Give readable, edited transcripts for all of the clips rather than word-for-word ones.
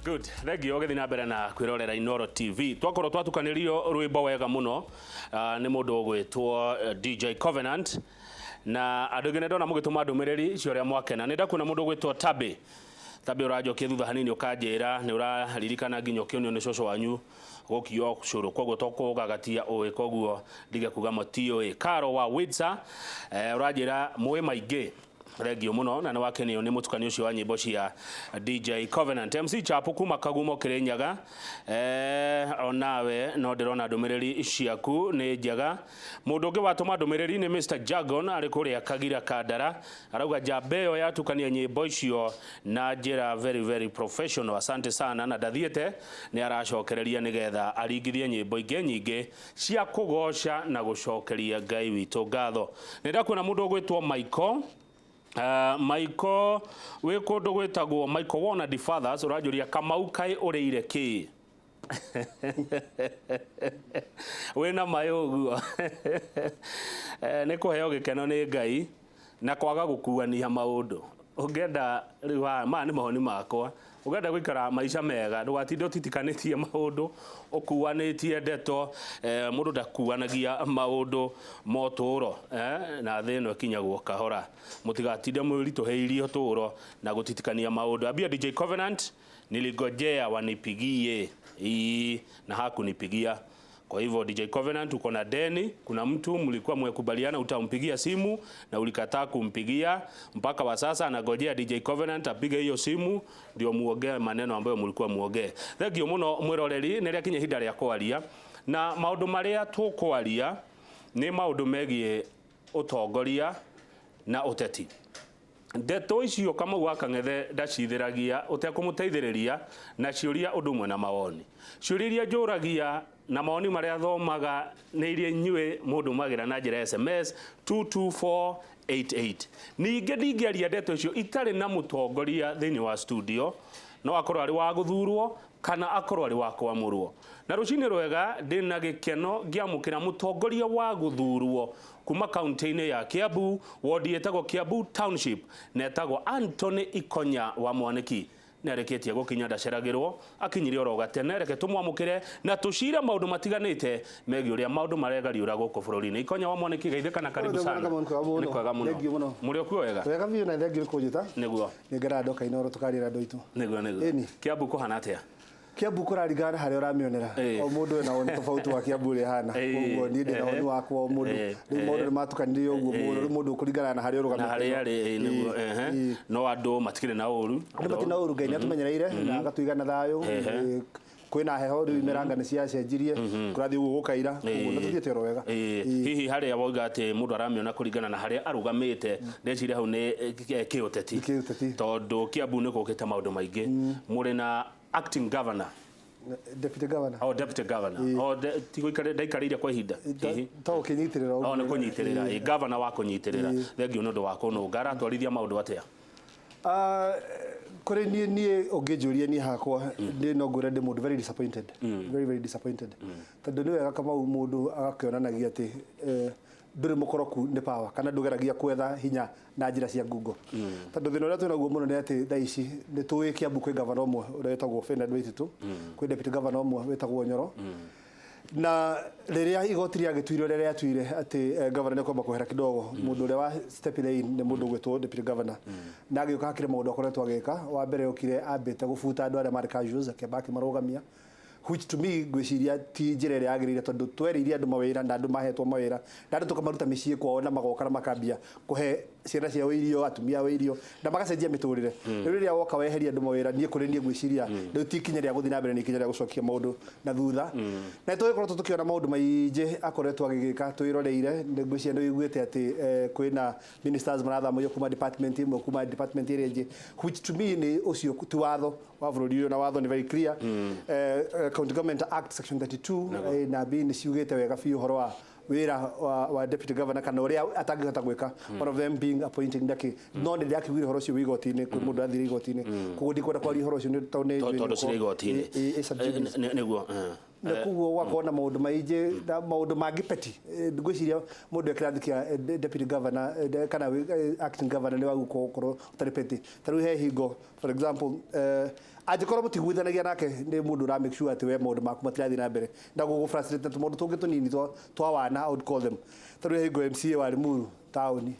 Good. Thank you ũgĩthiĩ na mbere na kwĩrorera Inoro TV. Twakorwo twatukanĩrio rwĩmbo wega mũno nĩ mũndũ ũgwĩtwo DJ Covenant na andũ aingĩ nĩ ndona mũgĩtũma ndũmĩrĩri cia ũrĩa mwakena. Nĩ ndakuona mũndũ ũgwĩtwo Tabi. Tabi ũranjokia thutha hanini ũkanjĩra nĩ ũraririkana nginya ũkĩonio nĩ cũcũ wanyu gũkio cũrũ koguo to kũgagatia ũĩ koguo ndige kuga matiũĩ. Karo wa Windsor ũranjĩra mũĩ maingĩ. Thengiũ mũno na nĩ wakenio nĩ mũtukanio ũcio wa nyĩmbo cia DJ Covenant. MC Chapu kuma Kagumo Kirinyaga, onawe no ndĩrona ndũmĩrĩri ciaku nĩ njega. Mũndũ ũngĩ watũma ndũmĩrĩri nĩ Mr Jagon arĩ kũrĩa Kagira Kandara, arauga njamba ĩyo yatukania nyĩmbo icio na njĩra very very professional. Asante sana na ndathiĩte nĩ aracokereria nĩgetha aringithie nyĩmbo ingĩ nyingĩ cia kũgooca na gũcokeria Ngai witũ ngatho. Nĩ ndakuona mũndũ ũgwĩtwo Michael. Michael wĩ kũndũ gwĩtagwo Michael Wona the Fathers ũranjũria Kamau kaĩ ũrĩire kĩ? Wĩna maĩ ũguo. Nĩ kũheo gĩkeno nĩ Ngai na kwaga gũkuania maũndũ. Ũngĩenda rĩu haha maya nĩ mawoni makwa. Ũngĩenda gũikara maica mega ndũgatinde ũtitikanĩtie maũndũ ũkuanĩtie ndeto mũndũ ndakuanagia maũndũ ma ũtũũro na thĩ ĩno ĩkinyagwo kahora. Mũtigatinde mwĩritũhĩirie ũtũũro na gũtitikania maũndũ. Ambia DJ Covenant niligojea wanipigie ii na hakunipigia. Kwa hivyo DJ Covenant uko na deni, kuna mtu mlikuwa mmekubaliana utampigia simu na ulikataa kumpigia, mpaka wa sasa anagojea DJ Covenant apige hiyo simu ndio muongee maneno ambayo mlikuwa muongee. Thank you muno mwiroreri, nĩ rĩakinya ihinda rĩa kwaria na maũndũ marĩa tũkwaria nĩ maũndũ megiĩ ũtongoria na ũteti. Ndeto icio Kamau wa Kang'ethe ndacithĩragia ũtekũmũteithĩrĩria na ciũria ũndũ ũmwe na mawoni. Ciũria iria njũragia na mawoni marĩa thomaga nĩ iria inyuĩ mũndũmagĩra na njĩra ya SMS 22488. Ningĩ ndingĩaria ndeto icio itarĩ na mũtongoria thĩinĩ wa studio, no akorwo arĩ wa gũthurwo kana akorwo arĩ wa kwamũrwo. Na rũcinĩ rwega ndĩna gĩkeno ngĩamũkĩra mũtongoria wa gũthurwo kuma kaunti-inĩ ya Kiambu, wodi ĩtagwo Kiambu Township, na etagwo Anthony Ikonya wa Mwaniki. Nĩ arĩkĩtie gũkinya ndaceragĩrwo, akinyire oro gatene, reke tũmwamũkĩre na tũcire maũndũ matiganĩte megiĩ ũrĩa maũndũ maregariũra gũkũ bũrũri-inĩ. Ikonya wa Mwaniki, geithĩka na karibu sana. Nĩ kwega mũno. Mũrĩ o kuo wega? Wega biũ na thengiũ nĩ kũnjĩta. Nĩguo. Nĩ ngenaga ndoka Inooro tũkaria na andũ aitũ. Nĩguo nĩguo. Ĩni. Kiambu kũhana atĩa? Kiambu kũraringana na harĩa ũramĩonera. O mũndũ ena woni tofauti wa Kiambu ũrĩa ĩhana. Koguo niĩ ndĩna woni wakwa o mũndũ. Rĩu maũndũ nĩ matukanire ũguo mũno. Rĩu mũndũ kũringana na harĩa ũrũgamĩte. Na harĩa arĩ nĩguo. No andũ matikĩrĩ na ũru. Andũ matirĩ na ũru, Ngai nĩ atũmenyereire na agatũiga na thayũ. Kwĩna heho rĩu imeranga nĩ ciacenjirie, kũrathiĩ ũguo gũkaira, koguo na tũthiĩte oro wega. Hihi harĩa wauga atĩ mũndũ aramĩona kũringana na harĩa arũgamĩte, ndeciria hau nĩ kĩũteti. Kĩũteti. Tondũ Kiambu nĩ gũkĩte maũndũ maingĩ. Mũrĩ na acting governor. Deputy governor. Oh, deputy governor. Oh, ti gũikarĩra, ndaikarĩire kwa ihinda. Hihi. To ũkĩnyitĩrĩra ũguo. Oh, nĩ kũnyitĩrĩra. Governor wa kũnyitĩrĩra. Thengiũ nĩ ũndũ wa kũnũnga. Aratwarithia maũndũ atĩa? Kũrĩ niĩ, niĩ ũngĩnjũria niĩ hakwa, niĩ no ngwĩre ndĩ mũndũ very disappointed. Very, very disappointed. Tondũ nĩ wega Kamau mũndũ agakĩonanagia atĩ ndũrĩ mũkoroku nĩ power, kana ndũgeragia kwetha hinya na njĩra cia ngungo. Tondũ thĩna ũrĩa twĩnaguo mũno nĩ atĩ thaa ici nĩ tũĩ Kiambu kwĩ gavana ũmwe ũrĩa wĩtagwo Ferdinand Waititu, kwĩ deputy governor ũmwe wĩtagwo Nyoro. Na rĩrĩa igoti rĩagĩtuire ũrĩa rĩatuire atĩ governor nĩ kwamba kwehera kidogo, mũndũ ũrĩa wa step in nĩ mũndũ ũgwĩtwo deputy governor. Na agĩũka hakĩrĩ maũndũ akoretwo agĩka. Wa mbere okire ambĩte gũbuta andũ arĩa marĩ casuals, akĩamba akĩmarũgamia, which to me ngwĩciria ti njĩra ĩrĩa yagĩrĩire, tondũ twerĩire andũ mawĩra na andũ mahetwo mawĩra na andũ tũkamaruta mĩciĩ kwao na magoka na makambia kũhe ciana ciao irio, atumia ao irio, na magacenjia mĩtũrĩre. Rĩu rĩrĩa woka weheria andũ mawĩra, niĩ kũrĩ niĩ ngwĩciria rĩu ti ikinya rĩa gũthiĩ na mbere, nĩ ikinya rĩa gũcokia maũndũ na thutha. Na tũgĩkoretwo tũkĩona maũndũ maingĩ akoretwo agĩgĩka twĩroreire. Nĩ ngwĩciria nĩ ũiguĩte atĩ kwĩna ministers marathamio kuma department ĩmwe kuma department ĩrĩa ĩngĩ, which to me nĩ ũcio ti watho wa bũrũri ũyũ, na watho nĩ very clear. County Government Act section 32 na B nĩ ciugĩte wega biũ ũhoro wa wĩra wa deputy governor kana ũrĩa atangĩhota gwĩka, one of them being appointing ndaki. No nĩ ndĩrakĩiguire ũhoro ũcio wĩ igoti-inĩ, kwĩ mũndũ athire igoti-inĩ, koguo ndikwenda kwaria ũhoro ũcio nĩ tondũ nĩ Tondũ cirĩ igoti-inĩ. Ĩ sub judice. Nĩguo. Na koguo gwakorwo na maũndũ maingĩ na maũndũ mangĩ petty. Ngwĩciria mũndũ e kĩrathi kĩa deputy governor kana acting governor nĩ wagĩrĩirwo gũkorwo ũtarĩ petty. Ta rĩu he hingo, for example, angĩkorwo mũtiguithanagia nake, nĩ mũndũ ũra make sure atĩ we maũndũ maku matirathiĩ na mbere na gũgũ frustrate na tũmaũndũ tũngĩ tũnini twa wana, I would call them. Ta rĩu he hingo MCA wa Limuru taũni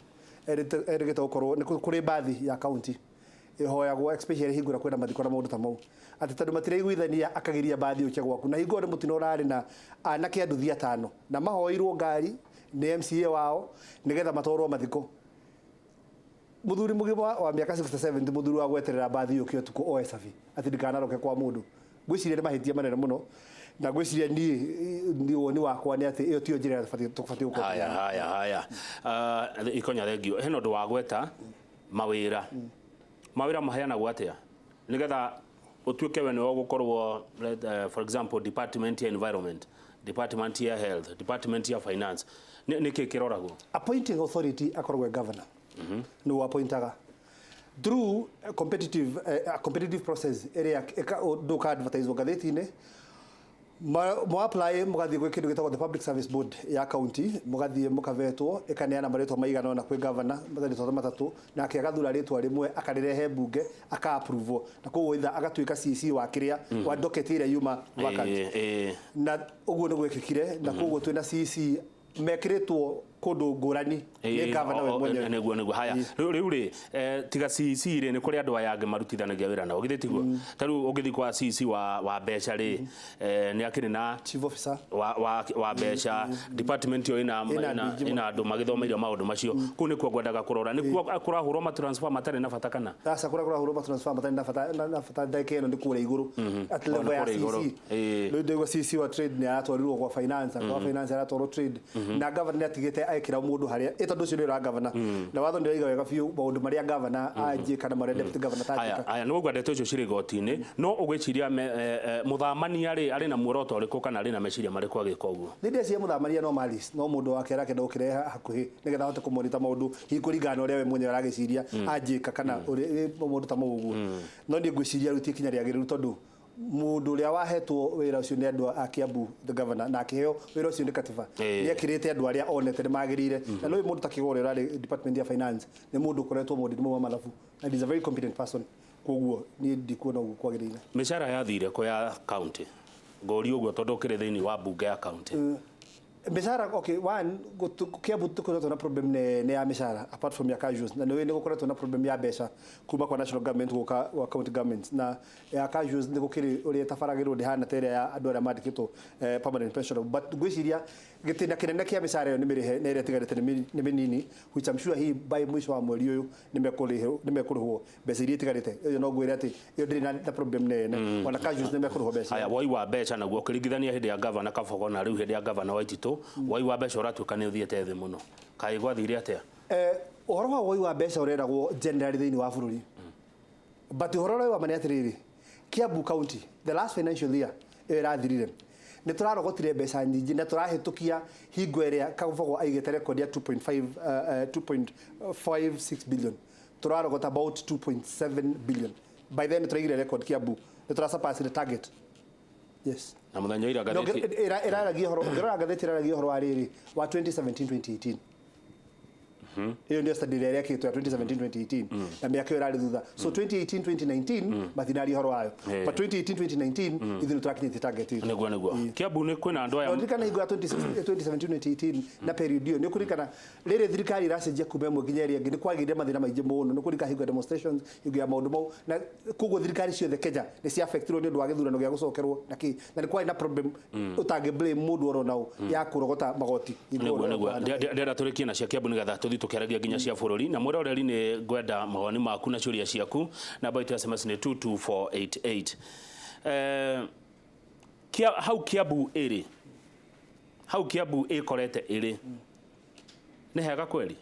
erĩgĩte gũkorwo nĩ kũrĩ mbathi ya county ihoyagwo, especially hingo ĩrĩa kwĩna mathiko na maũndũ ta mau, atĩ tondũ matiraiguithania akagiria mbathi yũke gwaku. Na hingo ĩyo nĩ mũtino ũrarĩ na anake a nduthi atano na mahoirwo ngari nĩ MCA wao nĩgetha matwarwo mathiko. Muthuri mugima wa mĩaka 67 ti muthuri wa gweterera mbathi yũke ũtukũ oe cabi atĩ ndikanaroke kwa mũndũ. Ngwĩciria nĩ mahĩtia manene mũno, na ngwĩciria niĩ woni wakwa nĩ atĩ ĩyo tiyo njĩra ĩrĩa tũbatiĩ gũkorwo. Haya, haya, haya. Ikonya, thengio. Hena ũndũ wa gweta mawĩra. Mawĩra maheanagwo atĩa nĩgetha ũtuĩke we nĩwe ũgũkorwo, for example, department ya environment, department ya health, department ya finance? Nĩ kĩ kĩroragwo? Appointing authority akoragwo e governor, nĩwe appointaga through a competitive process ĩrĩa ndũka advertise ngathĩti-inĩ. Mo apply, mũgathiĩ gwĩ kĩndũ gĩtagwo the Public Service Board ya county, mũgathiĩ mũkavetwo, ĩkaneana marĩtwa maigana ũna kwĩ governor, marĩtwa matatũ, nake agathura rĩtwa rĩmwe, akarĩrehe mbunge, aka approve, na koguo either agatuĩka CC wa kĩrĩa wa docket ĩrĩa yuma vacant. Na ũguo nĩ gwĩkĩkire, na koguo twĩna CC mekĩrĩtwo kũndũ ngũrani nĩ governor we mwenyewe. Nĩguo. Haya, rĩu rĩ, tiga CEC rĩ, nĩ kũrĩ andũ aya angĩ marutithanagia wĩra nao, githĩ tiguo? Ta rĩu ũngĩthiĩ kwa CEC wa mbeca rĩ, nĩ akĩrĩ na chief officer wa mbeca department ĩyo ĩna Ĩna ĩna andũ aingĩ. Ĩna andũ magĩthomeire maũndũ macio. Kũu nĩkuo ngwendaga kũrora, nĩkuo kũrahũrwo matransfer matarĩ na bata kana? Aca, kũrĩa kũrahũrwo matransfer matarĩ na bata ndagĩka ĩno nĩ kũrĩa igũrũ at Oh, level nĩ ya kũrĩa igũrũ. CC. Rĩu ndĩgua CC wa trade nĩ aratwarirwo gwa finance, kwa finance aratwarwo trade, na governor nĩ atigĩte ekĩra mũndũ harĩa ĩ, tondũ ũcio nĩ ũra governor, na watho nĩ ũraiga wega biũ maũndũ marĩa governor anjĩka na marĩa deputy governor Haya. tanjĩka. Haya, nĩ ũguo ndeto icio cirĩ igoti-inĩ, no ũgwĩciria mũthamania rĩ, arĩ na muoroto ũrĩkũ kana arĩ na meciria marĩkũ agĩka ũguo? Nĩ ndĩreciria mũthamania no malis no mũndũ wake arakenda gũkĩrehe hakuhĩ nĩgetha ahote kũmonita maũndũ hihi kũringana na ũrĩa we mwenyewe aragĩciria anjĩka kana maũndũ ta mau ũguo. No niĩ ngwĩciria rĩu ti ikinya rĩagĩrĩru, tondũ mũndũ ũrĩa wahetwo wĩra ũcio nĩ andũ a Kiambu, the governor, na akĩheo wĩra ũcio nĩ katiba, nĩ ekĩrĩte andũ arĩa onete nĩ magĩrĩire. Na nĩ mũndũ ta Kĩgũrũ ũrĩa ũrarĩ department ya finance, nĩ mũndũ ũkoretwo maũndũ-inĩ mau ma mathabu and is a very competent person. Koguo niĩ ndikuona ũguo kwagĩrĩire. Mĩcara yathire kũ ya county? Ngũria ũguo tondũ ũkĩrĩ thĩinĩ wa mbunge ya county. Mĩcara, okay, one, Kiambu tũkoretwo na problem nene ya mĩcara apart from ya casuals, na nĩ gũkoretwo na problem ya mbeca kuma kwa national government gũka kwa county government. Na ya casuals nĩ gũkĩrĩ ũrĩa ĩtabaragĩrwo, ndĩhana ta ĩrĩa ya andũ arĩa mandĩkĩtwo permanent pension, but ngwĩciria gĩtĩna kĩnene kĩa mĩcara ĩyo nĩ mĩrĩhe, na ĩrĩa ĩtigarĩte nĩ mĩnini, which I'm sure hi by mũico wa mweri ũyũ nĩ mekũrĩhwo mbeca iria itigarĩte. Ĩyo no ngwĩre atĩ ĩyo ndĩrĩ na problem nene, ona casuals nĩ mekũrĩhwo mbeca. Haya, woi wa mbeca naguo, ũkĩringithania hĩndĩ ya gavana Kabogo na rĩu hĩndĩ ya gavana Waititũ, woi wa mbeca ũratuĩka nĩ ũthiĩte thĩ mũno. Kaĩ gwathire atĩa? Ũhoro wa woi wa mbeca ũreragwo generally thĩinĩ wa bũrũri, but ũhoro ũrĩa wa ma nĩ atĩrĩrĩ, Kiambu County, the last financial year ĩyo ĩrathirire, nĩ tũrarogotire mbeca nyingĩ na tũrahĩtũkia hingo ĩrĩa Kabogo aigĩte record ya 2.5, 2.56 billion. Tũrarogota about 2.7 billion. By then tũraigire record Kiambu, nĩ tũrasurpass the target, yes. Na mũthenya ira No, ngathĩti ĩraragia ũhoro, ũngĩrora ngathĩti ĩraragia ũhoro wa rĩrĩ wa 2017 2018. Ĩyo nĩyo study ĩrĩa ĩrekĩtwo ya 2017 2018, na mĩaka ĩyo ĩrarĩ thutha. So 2018 2019 matinaria ũhoro wayo, but 2018 2019 ithuĩ nĩ tũrakinyĩtie target ĩyo. Nĩguo Kiambu nĩ kwĩna andũ aya. No ndirikana hingo ya 2017 2018 na period ĩyo, nĩ ũkũririkana rĩrĩ thirikari ĩracenjia kuma ĩmwe nginya ĩrĩa ĩngĩ, nĩ kwagĩire mathĩna maingĩ mũno. Nĩ kũririkana hingo ya demonstrations, hingo ya maũndũ mau, na koguo thirikari ciothe Kenya nĩ cia affectirwo nĩ ũndũ wa gĩthurano gĩa gũcokerwo na kĩ, na nĩ kwarĩ na problem ũtangĩ blame mũndũ oro nao ya kũrogota magoti hingo Nĩguo. ĩyo Nĩguo. kũhana. Ndĩrenda tũrĩkie na cia Kiambu nĩgetha tũthiĩ tũkĩaragia nginya cia bũrũri. Na mwĩroreri, nĩ ngwenda mawoni maku na ciũria ciaku. Namba itũ ya SMS nĩ 22488. Hau Kiambu ĩrĩ, hau Kiambu ĩkorete ĩrĩ nĩ hega kweri?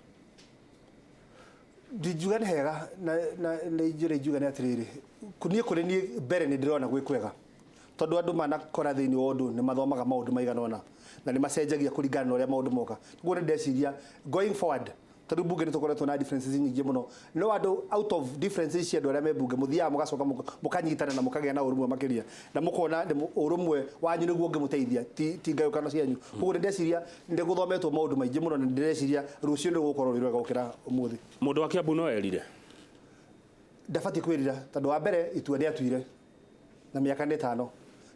Ndingiuga nĩ hega, na injũra ingiuga nĩ atĩrĩrĩ, niĩ kũrĩ niĩ mbere nĩ ndĩrona gwĩ kwega, tondũ andũ manakora thĩinĩ wa ũndũ nĩ mathomaga maũndũ maigana ũna na nĩ macenjagia kũringana na ũrĩa maũndũ moka. Koguo nĩ ndeciria going forward Tondũ bunge nĩ tũkoretwo na differences nyingĩ mũno, no andũ out of differences cia andũ arĩa me bunge mũthiaga mũgacoka mũkanyitana na mũkagĩa na ũrũmwe makĩria, na mũkona ũrũmwe wanyu nĩguo ũngĩmũteithia, ti ngayũkano cianyu. Koguo nĩ ndeciria nĩ gũthometwo maũndũ maingĩ mũno, na nĩ ndĩreciria rũciũ nĩ gũgũkorwo rwĩ rwega gũkĩra ũmũthĩ. Mũndũ wa Kiambu no erire? Ndabatiĩ kwĩrira, tondũ wa mbere itua nĩ atuire na mĩaka nĩ 5.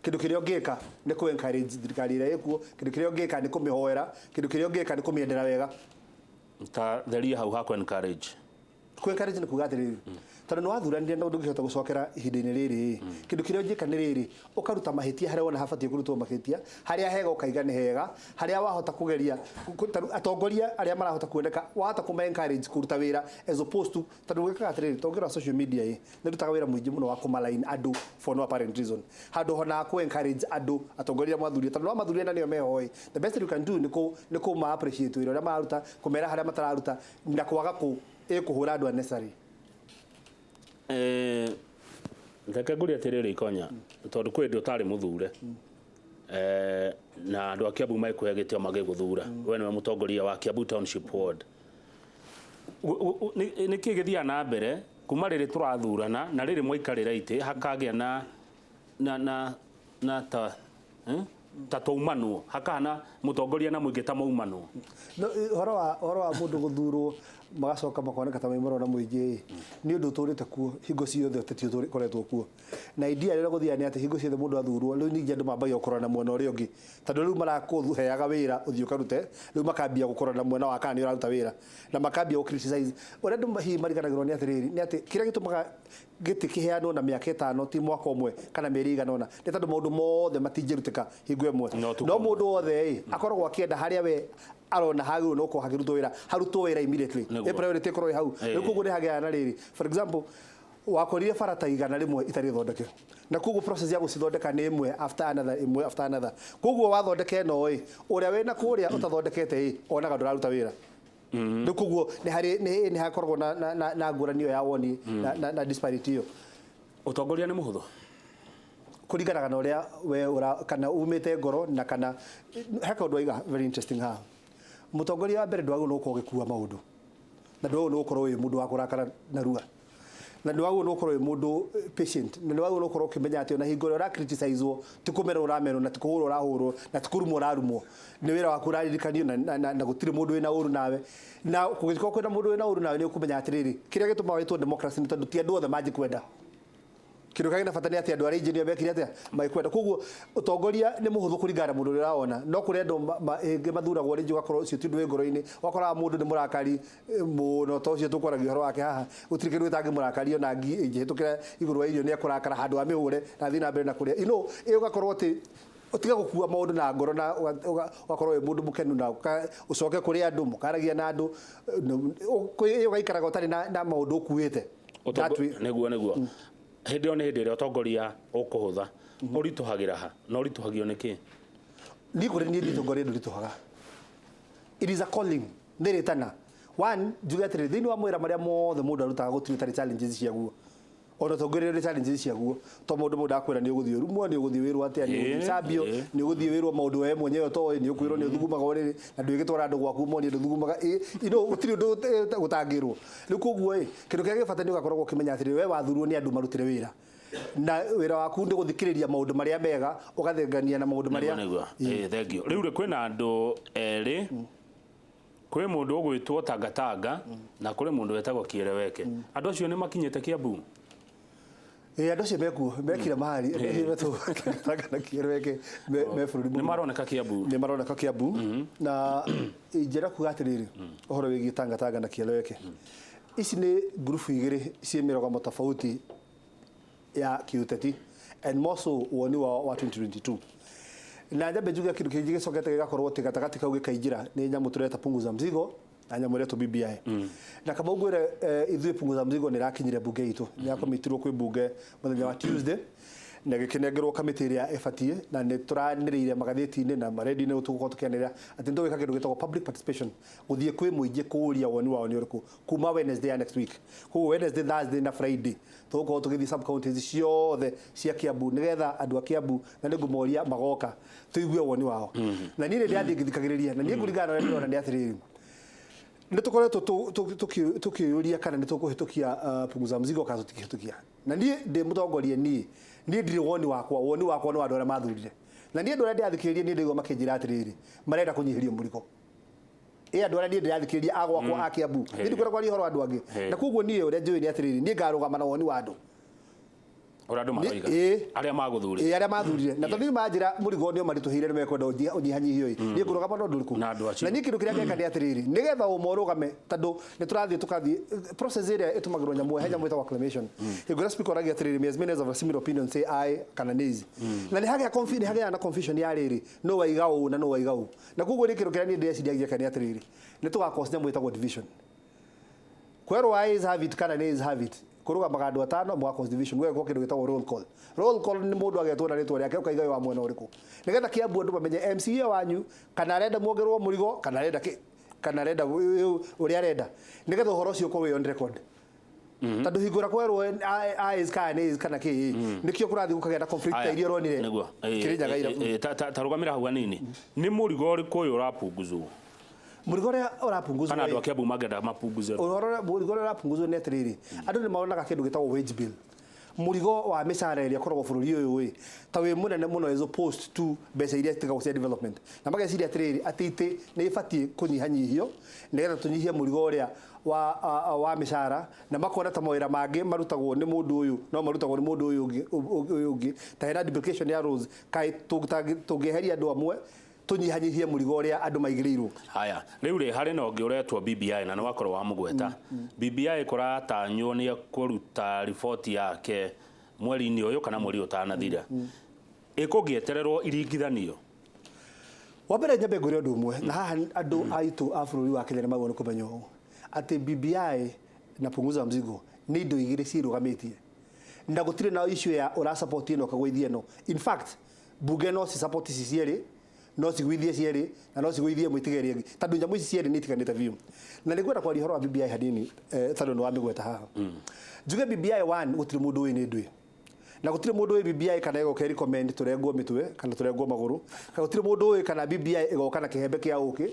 Kĩndũ kĩrĩa ũngĩka nĩ kũ encourage thirikari ĩrĩa ĩkuo, kĩndũ kĩrĩa ũngĩka nĩ kũmĩhoera, kĩndũ kĩrĩa ũngĩka nĩ kũmĩendera wega. Ta theria hau ha kũ encourage. Kũ encourage nĩ kuga atĩrĩrĩ, tondũ nĩ wathuranire na ndũngĩhota gũcokera ihinda-inĩ rĩrĩ, kĩndũ kĩrĩa ũngĩka nĩ rĩrĩ, ũkaruta mahĩtia harĩa wona habatiĩ kũrutwo mahĩtia, harĩa hega ũkaiga nĩ hega, harĩa wahota kũgeria atongoria arĩa marahota kuoneka wahota kũma encourage kũruta wĩra as opposed to, tondũ gwĩkaga atĩrĩrĩ, tũngĩrora social media ĩ nĩ rutaga wĩra mũingĩ mũno wa kũmaline andũ for no apparent reason, handũ hona kũ encourage andũ atongoria mwathurie, tondũ no mathurie na nĩo meho ĩ, the best you can do nĩ kũma appreciate wĩra ũrĩa mararuta, kũmera harĩa matararuta, na kwaga kũ kũhũra andũ unnecessary. Reke ngũrie atĩrĩrĩ Ikonya, tondũ kwĩ hĩndĩ ũtarĩ mũthure, na andũ a Kiambu magĩkũhe gĩtĩo magĩgũthura, we nĩwe mũtongoria wa Kiambu Township Ward. Nĩ kĩĩ gĩthiaga na mbere kuma rĩrĩ tũrathurana na rĩrĩ mwaikarĩra itĩ hakagĩa na ta ta twaumanwo, hakahana mũtongoria na mũingĩ ta maumanwo? No, ũhoro wa mũndũ gũthurwo magacoka makoneka ta maimarwo na mũingĩ nĩ ũndũ ũtũrĩte kuo hingo ciothe, ũteti ũkoretwo kuo. Na idea ĩrĩa gũthiaga nĩ atĩ hingo ciothe mũndũ athurwo rĩu ningĩ andũ mambagia gũkorwo na mwena ũrĩa ũngĩ, tondũ rĩu marakũheaga wĩra ũthiĩ ũkarute, rĩu makambia gũkorwo na mwena wa kana nĩ ũraruta wĩra, na makambia gũ criticize. Ũrĩa andũ hihi mariganagĩrwo nĩ atĩrĩrĩ, nĩ atĩ kĩrĩa gĩtũmaga gĩtĩ kĩheanwo na mĩaka 5 ti mwaka ũmwe kana mĩeri ĩigana ũna, nĩ tondũ maũndũ mothe matingĩrutĩka hingo ĩmwe. No mũndũ wothe ĩ akoragwo akĩenda harĩa we arona hagĩrĩirwo nĩ gũkorwo hakĩrutwo wĩra, harutwo wĩra immediately. Ĩ priority ĩkorwo ĩ hau. Rĩu koguo nĩ hagĩaga na rĩrĩ, for example, wakorire bara ta 100 itarĩ thondeke, na koguo process ya gũcithondeka nĩ ĩmwe after another, ĩmwe after another. Koguo wathondeka ĩno ĩ, ũrĩa wĩna kũrĩa ũtathondekete ĩ onaga ndũraruta wĩra. Rĩu koguo nĩ harĩ nĩ hakoragwo na ngũrani ĩyo ya woni na disparity ĩyo. Ũtongoria nĩ mũhũthũ? Kũringanaga na ũrĩa we ũra, kana umĩte ngoro, na kana he kaũndũ waiga very interesting haha. Mũtongoria wa mbere ndwagĩrĩirwo nĩ gũkorwo ũgĩkua maũndũ, na ndwagĩrĩirwo nĩ gũkorwo wĩ mũndũ wa kũrakara narua, na ndwagĩrĩirwo nĩ gũkorwo wĩ mũndũ patient, na ndwagĩrĩirwo nĩ gũkorwo ũkĩmenya atĩ ona hingo ĩrĩa ũra criticizewo ti kũmerwo ũramerwo, na ti kũhũrwo ũrahũrwo, na ti kũrumwo ũrarumwo, nĩ wĩra waku ũraririkanio, na gũtirĩ mũndũ wĩna ũru nawe. Na kũngĩkorwo kwĩna mũndũ wĩna ũru nawe nĩ ũkũmenya atĩrĩrĩ, kĩrĩa gĩtũmaga wĩtwo democracy nĩ tondũ ti andũ othe mangĩkwenda. Kĩndũ kĩrĩa kĩna bata nĩ atĩ andũ arĩa aingĩ nĩo mekire atĩa magĩkwenda. Koguo ũtongoria nĩ mũhũthũ kũringana na mũndũ ũrĩa ũrawona, no kũrĩ andũ ĩngĩ mathuragwo rĩngĩ ũgakorwo ũcio ti ũndũ wĩ ngoro-inĩ, ũgakoraga mũndũ nĩ mũrakari mũno, ta ũcio tũkwaragia ũhoro wake haha, gũtirĩ kĩndũ gĩtangĩmũrakaria, ona ngi ĩngĩhĩtũkĩra igũrũ wa irio nĩ ekũrakara handũ amĩhũre na athiĩ na mbere na kũrĩa. Ĩyo ũgakorwo atĩ ũtiga gũkua maũndũ na ngoro, na ũgakorwo wĩ mũndũ mũkenu, na ũcoke kũrĩ andũ mũkaragia na andũ, ĩyo ũgaikaraga ũtarĩ na maũndũ ũkuĩte. Nĩguo. Hĩndĩ ĩyo nĩ hĩndĩ ĩrĩa ũtongoria ũkũhũtha, ũritũhagĩra ha na ũritũhagio nĩ kĩ? Niĩ kũrĩ niĩ ũtongoria ndũritũhaga. It is a calling, nĩ rĩtana. One, njuge atĩrĩrĩ, thĩinĩ wa mawĩra marĩa mothe mũndũ arutaga gũtirĩ ũtarĩ challenges ciaguo. Ona ũtongoria ũrĩ challenges ciaguo, to mũndũ mũndũ akwĩra nĩ ũgũthiĩ ũrumwo, nĩ ũgũthiĩ wĩrwo atĩa, nĩ ũgũthiĩ ũcambio, nĩ ũgũthiĩ wĩrwo maũndũ we mwenyewe ũtoĩ, nĩ ũkwĩrwo nĩ ũthugumaga ũrĩrĩ na ndũgĩtwara andũ gwaku monie ndũthugumaga. Gũtirĩ ũndũ gũtangĩrwo. Rĩu koguo ĩ, kĩndũ kĩrĩa gĩ bata nĩ ũgakoragwo ũkĩmenya atĩrĩrĩ, we wathurwo nĩ andũ marutire wĩra, na wĩra waku nĩ gũthikĩrĩria maũndũ marĩa mega, ũgathengania na maũndũ marĩa Nĩguo. Thank you. Rĩu rĩ, kwĩna andũ erĩ, kwĩ mũndũ ũgwĩtwo Tangatanga na kũrĩ mũndũ wetagwo Kieleweke. Andũ acio nĩ makinyĩte Kiambu? Andũ acio mekuo, mekire mahari, andũ acio metwo Tangatanga na Kieleweke me bũrũri Nĩ mũgima. maroneka Kiambu? Nĩ maroneka Kiambu. Na ingĩenda kuga atĩrĩrĩ, ũhoro wĩgiĩ Tangatanga na Kieleweke, ici nĩ ngurubu igĩrĩ ciĩ mĩrũgamo tofauti ya kĩũteti, and more so woni wao wa 2022. Na nyambe njuge kĩndũ kĩngĩ gĩcokete gĩgakorwo atĩ gatagatĩ kau gĩkaingĩra nĩ nyamũ tũreta punguza mzigo na nyamũ ĩretwo BBI. Na kama ngwĩre, ithuĩ punguza mzigo nĩ ĩrakinyire bunge itũ, nĩ yakomitirwo kwĩ bunge mũthenya wa Tuesday na gĩkĩnengerwo kamĩtĩ ĩrĩa ĩbatiĩ, na nĩ tũranĩrĩire magathĩti-inĩ na maredio-inĩ tũgũkorwo tũkĩanĩrĩra atĩ nĩ tũgwĩka kĩndũ gĩtagwo public participation, gũthiĩ kwĩ mũingĩ kũũria woni wao nĩ ũrĩkũ kuma Wednesday ya next week. Koguo Wednesday, Thursday na Friday tũgũkorwo tũgĩthiĩ sub counties ciothe cia Kiambu, nĩgetha andũ a Kiambu, na nĩ ngũmoria magoka tũigue woni wao. Na niĩ nĩ ndĩrathiĩ ngĩthikagĩrĩria, na niĩ kũringana na ũrĩa ndĩrona nĩ atĩrĩrĩ, Nĩ tũkoretwo tũkĩũria kana nĩ tũkũhĩtũkia punguza mzigo kana tũtikĩhĩtũkia. Na niĩ ndĩ mũtongoria, niĩ ndirĩ woni wakwa, woni wakwa nĩ wa andũ arĩa mathurire. Na niĩ andũ arĩa ndĩrathikĩrĩria, niĩ ndaigua makĩnjĩra atĩrĩrĩ, marenda kũnyihĩrio mũrigo. Ĩ andũ arĩa niĩ ndĩrathikĩrĩria a gwakwa a Kiambu, niĩ ndikwenda kwaria ũhoro wa andũ angĩ. Na koguo niĩ ũrĩa njũĩ nĩ atĩrĩrĩ, niĩ ngarũgama na woni wa andũ. Ũrĩa andũ maroiga. Arĩa magũthurire. Ĩ, arĩa mathurire. Na tondũ manjĩra mũrigo nĩ ũmaritũhĩire, nĩ mekwenda ũnyihanyihio ĩ, niĩ ngũrũgama na ũndũ ũrĩkũ? Na andũ acio. Na niĩ kĩndũ kĩrĩa ngeka nĩ atĩrĩrĩ, nĩgetha ũma ũrũgame, tondũ nĩ tũrathiĩ tũkathiĩ process ĩrĩa ĩtũmagĩrwo nyamũ, he nyamũ ĩtagwo acclamation. Hingo ĩrĩa speaker oragia atĩrĩrĩ, "May as many as of a similar opinion say aye kana nays," na nĩ hagĩa nĩ hagĩaga na confusion ya rĩrĩ, no waiga ũũ na no waiga ũũ. Na koguo niĩ kĩndũ kĩrĩa niĩ ndĩreciria ngĩka nĩ atĩrĩrĩ, nĩ tũga cause nyamũ ĩtagwo division. Kwerwo ayes have it kana nays have it, kũrũgamaga andũ atano, mũga cause division, gwekwo kĩndũ gĩtagwo roll call. Roll call nĩ mũndũ agetwo na rĩtwa rĩake, ũkaiga wĩ wa mwena ũrĩkũ, nĩgetha Kiambu andũ mamenye MCA wanyu kana arenda muongererwo mũrigo kana arenda kĩ, kana arenda ũrĩa arenda, nĩgetha ũhoro ũcio ũkorwo wĩ on record. Tondũ hingũra kwerwo ayes kana nays kana kĩ, nĩkĩo kũrathiĩ gũkagĩa na conflict ta iria ũronire Nĩguo. Kĩrĩnyaga ira. Ta rũgamĩra hau hanini. Nĩ mũrigo ũrĩkũ ũyũ ũrapunguzwo? Mũrigo ũrĩa ũrapunguzwo Kana andũ a Kiambu mangĩenda mapunguzwo? Ũhoro mũrigo ũrĩa ũrapunguzwo nĩ atĩrĩrĩ, andũ nĩ maronaga kĩndũ gĩtagwo wage bill, mũrigo wa mĩcara ĩrĩa ĩkoragwo bũrũri ũyũ ĩ ta wĩ mũnene mũno as opposed to mbeca iria citigagwo cia development, na mageciria atĩrĩrĩ, atĩ itĩ nĩ ibatiĩ kũnyihanyihio nĩgetha tũnyihie mũrigo ũrĩa wa mĩcara, na makona ta mawĩra mangĩ marutagwo nĩ mũndũ ũyũ no marutagwo nĩ mũndũ ũyũ ũngĩ, ũyũ ũngĩ, ta hena duplication ya roles, kaĩ tũngĩeheria andũ amwe tũnyihanyihie mũrigo ũrĩa andũ maigĩrĩirwo. Haya, rĩu rĩ, harĩ na ũngĩ ũretwo BBI, na nĩ wakorwo wa mũgweta. BBI kũratanywo nĩ ekũruta riboti yake mweri-inĩ ũyũ kana mweri ũtanathira. Ĩkũngĩetererwo iringithanio? Wa mbere nyambe ngwĩre ũndũ ũmwe, na haha andũ aitũ a bũrũri wa Kenya nĩ magĩrĩirwo nĩ kũmenya ũũ, atĩ BBI na punguza mzigo nĩ indo igĩrĩ cirũgamĩtie, na gũtirĩ na issue ya ũra support ĩno ũkagũithia ĩno. In fact, bunge no ci support ici cierĩ, no cigũithie cierĩ, na no cigũithie ĩmwe ĩtige ĩrĩa ĩngĩ, tondũ nyamũ ici cierĩ nĩ itiganĩte biũ. Na nĩ ngwenda kwaria ũhoro wa BBI hanini, tondũ nĩ wamĩgweta haha. Njuge BBI one, gũtirĩ mũndũ ũĩ nĩ ndũĩ, na gũtirĩ mũndũ ũĩ BBI kana ĩgoka recommend tũrengwo mĩtwe kana tũrengwo magũrũ, kana gũtirĩ mũndũ ũĩ kana BBI ĩgoka na kĩhembe kĩa ũkĩ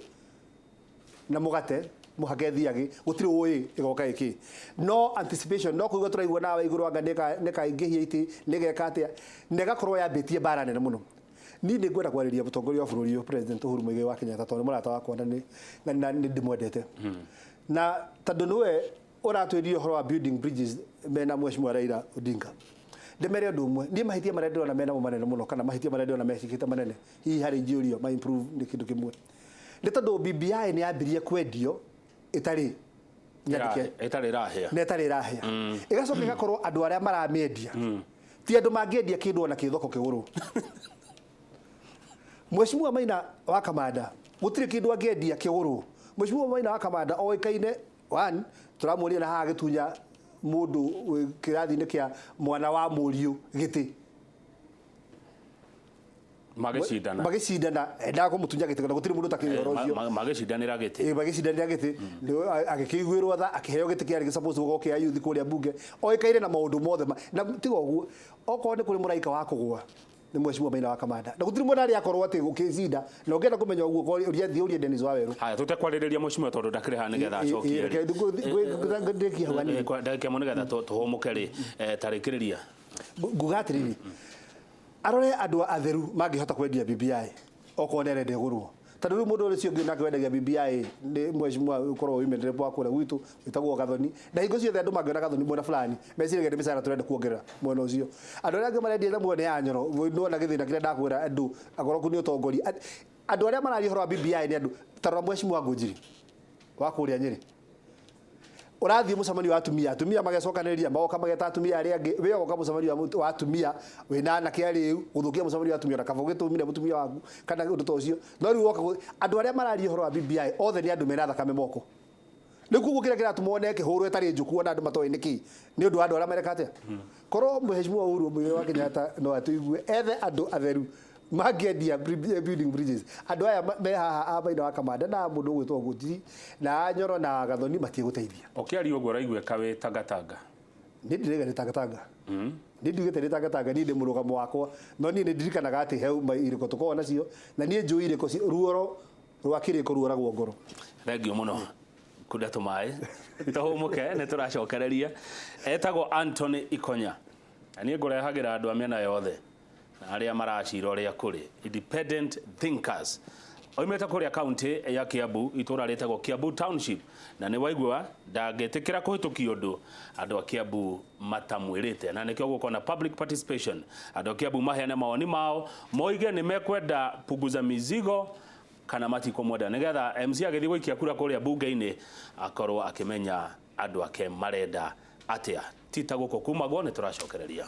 na mũgate mũhake thiagĩ, gũtirĩ ũĩ ĩgoka ĩkĩ. No anticipation, no kũigua tũraigua nawe igũrũ anga nĩkaingĩhia itĩ, nĩgeka atĩa, na ĩgakorwo yambĩtie mbara nene mũno. Niĩ nĩ ngwenda kwarĩria mũtongoria wa bũrũri ũyũ, President Uhuru Muigai wa Kenyatta, tondũ nĩ mũrata wakwa na nĩ ndĩmwendete, na tondũ nĩwe ũratwĩrire ũhoro wa building bridges mena Mheshimiwa Raila Odinga. Ndĩmere ũndũ ũmwe, niĩ mahĩtia marĩa ndĩrona menamo manene mũno, kana mahĩtia marĩa ndĩrona mekĩkĩte manene, hihi harĩ ingĩũrio ma improve, nĩ kĩndũ kĩmwe, nĩ tondũ BBI nĩ yambirie kwendio ĩtarĩ nyandĩke. Ĩtarĩ ĩrahĩa. Na ĩtarĩ ĩrahĩa, ĩgacoka ĩgakorwo andũ arĩa maramĩendia ti andũ mangĩendia kĩndũ ona kĩ thoko kĩgũrũ. Mheshimiwa Maina wa Kamanda gũtirĩ kĩndũ angĩendia kĩgũrũ. Mheshimiwa Maina wa Kamanda oĩkaine one, tũramuonia na haha agĩtunya mũndũ wĩ kĩrathi-inĩ kĩa mwana wa mũriũ gĩtĩ. Magĩcindana. Magĩcindana, endaga kũmũtunya gĩtĩ, na gũtirĩ mũndũ ũtakĩũĩ ũhoro ũcio. Magĩcindanĩra gĩtĩ. Ĩ, magĩcindanĩra gĩtĩ. Agĩkĩiguĩrwo tha, akĩheo gĩtĩ kĩarĩ gĩ suppose gũkorwo kĩa youth kũrĩa bunge. Oĩkaine na maũndũ mothe na tiga ũguo, okorwo nĩ kũrĩ mũraika wa kũgũa nĩ Mheshimiwa Maina wa Kamanda, na gũtirĩ mũndũ arĩa akorwo atĩ gũkĩcinda, na ũngĩenda kũmenya ũguo ũria thiĩ ũrie Dennis Waweru. Haya, tũtekwarĩrĩria mheshimiwa tondũ ndakĩrĩ haha nĩgetha acokie. Reke ndĩkie hau hanini. Ndagĩka ĩmwe nĩgetha tũhũmũke rĩ, tarĩkĩrĩria. Nguga atĩrĩrĩ, arore andũ atheru mangĩhota kwendia BBI okorwo nĩ arenda ĩgũrwo, tondũ rĩu mũndũ ũcio ũngĩ nake wendagia BBI nĩ mheshimiwa ũkorwo women rep wa kũrĩa gwitũ wĩtagwo Gathoni, na hingo ciothe andũ mangĩona Gathoni mwena fulani meciragia nĩ mĩcara tũrenda kuongerera mwena ũcio. Andũ arĩa angĩ marendia nyamũ nĩ ya Nyoro, nĩwona gĩthĩna kĩrĩa ndakwĩra, andũ agoroku nĩ ũtongoria. Andũ arĩa mararia ũhoro wa BBI nĩ andũ ta rora mheshimiwa Ngũnjiri wa kũrĩa Nyĩrĩ, ũrathiĩ mũcemanio wa atumia, atumia magecokanĩrĩria, magoka mageta atumia arĩa angĩ, we ũgoka mũcemanio wa atumia wĩna anake arĩu, gũthũkia mũcemanio wa atumia, na kaba ũgĩtũmire mũtumia waku kana ũndũ ta ũcio. No rĩu woka andũ arĩa mararia ũhoro wa BBI othe nĩ andũ mena thakame moko. Rĩu koguo kĩrĩa kĩratũma one ĩkĩhũrwo ĩtarĩ njũku, ona andũ matoĩ nĩkĩ, nĩ ũndũ wa andũ arĩa mareka atĩa. Korwo Mheshimiwa Uhuru Muigai wa Kenyatta no atũigue, ethe andũ atheru mangĩendia building bridges. Andũ aya me haha a Maina wa Kamanda na mũndũ ũgwĩtwo Ngũnjiri na Nyoro na Gathoni matiĩgũteithia. Ũkĩaria ũguo ũraiguĩka wĩ tangatanga. Niĩ ndirauga nĩ tangatanga. Niĩ ndiugĩte nĩ tangatanga, niĩ ndĩ mũrũgamo wakwa, no niĩ nĩ ndirikanaga atĩ he irĩko tũkoragwo nacio, na niĩ njũĩ irĩko ruoro rwa kĩrĩko ruoragwo ngoro. Thengiũ mũno. Kunda tũmaĩ tũhũmũke, nĩ tũracokereria. Etagwo Anthony Ikonya, na niĩ ngũrehagĩra andũ a mĩena yothe na arĩa maracira ũrĩa kũrĩ, independent thinkers. Oimĩte kũrĩa kaunti ya Kiambu, itũra rĩtagwo Kiambu Township, na nĩ waigua ndangĩtĩkĩra kũhĩtũkia ũndũ andũ a Kiambu matamwĩrĩte, na nĩkĩo gũkorwo na public participation, andũ a Kiambu maheane mawoni mao, moige nĩ mekwenda punguza mizigo kana matikumwenda, nigetha MC agĩthiĩ gũikia kura kũrĩa bunge-inĩ akorwo akĩmenya andũ ake marenda atĩa. Ti ta gũkũ kumagwo, nĩ tũracokereria.